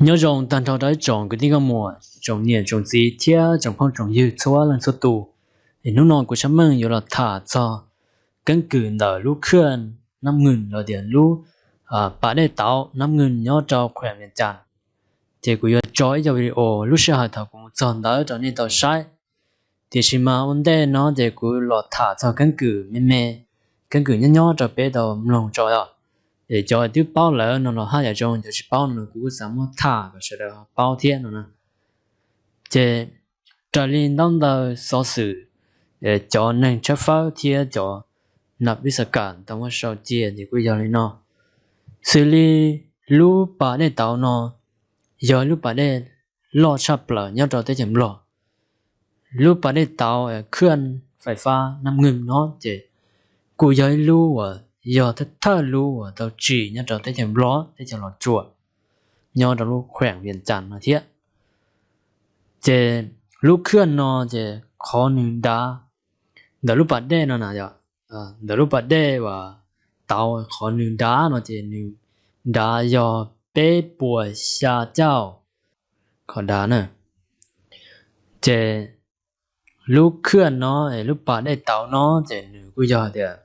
Nyob zoo tag nrho rau ib tsoom kwv tij nkauj muam, tsoom niam tsoom txiv thiab tsoom phooj tsoom ywg txhua leej txhua tus. Es hnub no kuv Tshaj Meej yuav los tham txog keeb kwm ntawm lub khwj Nab Nwj los tias lub pas dej tauv Nab Nwj nyob rau khueem Vias Cas. Ces kuv yuav tso ib co video lub sij hawm thaum kuv mus txog ntawd rau nej tau saib. Tiam sis mas ua ntej no ces kuv los tham txog keeb kwm me me, keeb kwm nyob nyob rau peb tau mloog tso os. Es cov twb paub lawm no los haj yam zoo, cov tsis paub no los kuv kuj xav muab tham kom sawv daws ho paub thiab no na. Ces raws li ntaub ntawv xov xwm, cov neeg tshawb fawb thiab cov nab vij xas kas tau muab sau cia ces kuj yog li no. Xws li lub pas dej tauv no yog lub pas dej loj tshaj plaws nyob rau teb chaws Nplog. Lub pas dej tauv khwj fais fab Nab Nwj no ces kuj yog ib lub uas yog thawj thawj lub uas tau tsim nyob rau teb chaws Nplog, teb chaws Los Tsuas, nyob rau lub khueem Vias Cas no thiab. Ces lub khwj no ces qhov nws dav ntawm lub pas dej no na, ntawm lub pas dej uas tauv qhov nws dav no ces nws dav yog peb puas xya caum, qhov dav na. Ces lub khwj no, lub pas dej tauv no ces nws kuj yog tias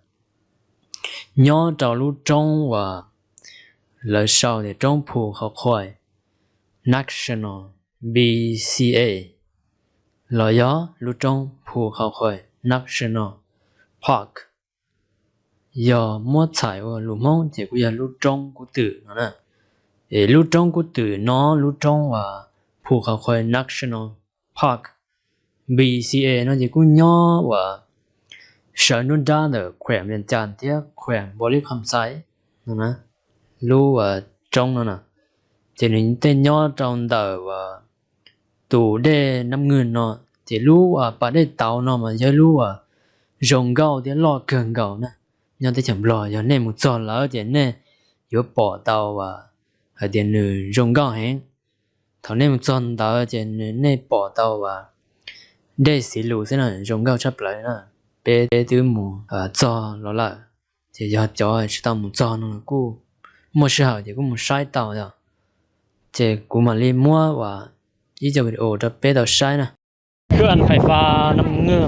nyob rau lub roob uas lawv sau tias roob Phu Khau Khoi National B C A, los yog lub roob Phu Khau Khoi National Park, yog muab txhais ua lus Hmoob ces kuj yog lub roob Kub Twm no na. Es lub roob Kub Twm no, lub roob uas Phu Khau Khoi National Park, B C A no ces kuj nyob uas sawv nruab nrab ntawm khueem Vias Cas thiab khueem Npaus Lis Kham Xais no na. Lub roob no na ces nws tej nyob rau ntawm tus dej Nab Nwj no. Ces lub pas dej tauv no mas yog lub uas zoo nkauj thiab loj kawg nkaus na. Nyob teb chaws Nplog yog nej mus txog lawm ces nej yuav pom tau hais tias nws zoo nkauj heev. Thaum nej mus txog ntawd ces nej pom tau uas dej Xis Lus xwb na, zoo nkauj tshaj plaws na. Peb twb mus txog los lawm, ces yog cov tsis tau mus txog no kuj muaj sij hawm ces kuj mus saib tau yom. Ces kuv mam li muab uas ib co video rau peb tau saib na. Khwj fais fab Nab Nwj.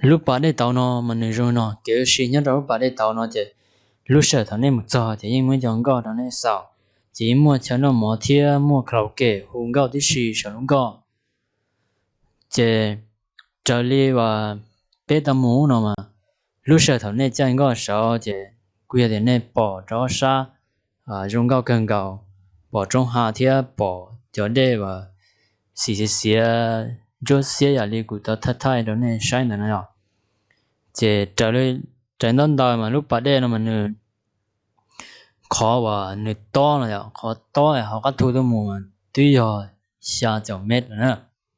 Lub pas dej tauv no mas nws zoo no, kev ua si nyob rau lub pas dej tauv no ces lub sij hawm thaum nej mus txog ces yeej muaj ib co nkoj rau nej xaus, ces yeej muaj chaw noj mov thiab muaj karaoke hu nkauj tib si saum lub nkoj. Ces raws li uas peb tau mus no mas lub sij hawm thaum nej caij nkoj saud ces kuj yog tias nej pom rau ob sab zoo nkauj kawg nkaus, pom roob hav thiab pom cov dej uas xim xiav xiav ntsuab xiab yam li kuv tau thaij thaij rau nej saib ntawd no yom. Ces raws ntaub ntawv mas lub pas dej no mas nws, qhov uas nws tob no yom, qhov tob hauv qab thu tuaj mus mas twb yog xya caum mev lawm na,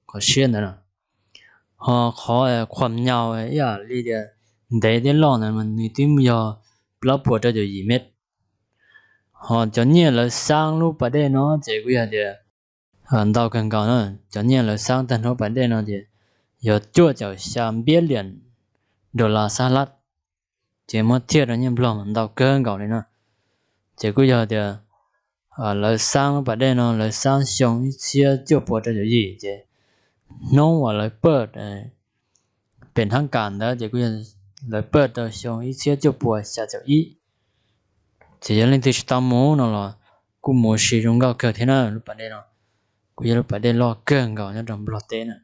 qhov siab ntawd na. Ho qhov khuam nyaus ib yam li tias ntev thiab loj ntawd mas nws twb yog plaub puas rau caum yim mev. Ho cov nyiaj lawv xaab lub pas dej no ces kuj yog tias ntau kawg nkaus na. Cov nyiaj lawv xaab tag nrho pas dej no ces yog cuaj caum xya npiab liam dollar Xab Las, ces muab thiaj rau nyiaj Nplog mas ntau kawg nkaus li na. Ces kuj yog tias lawv xaab lub pas dej no lawv xaab xyoo ib txhiab cuaj puas rau caum yim, ces hnub uas lawv pawj pem Thab Kas ntawd ces kuj yog lawv pawj rau xyoo ib txhiab cuaj puas xya caum ib. Ces yog leej twg tsis tau mus no los kuj mus ua si zoo nkauj kawg thiab na. Lub pas dej no kuj yog lub pas dej loj kawg nkaus nyob rau Nplog teb na.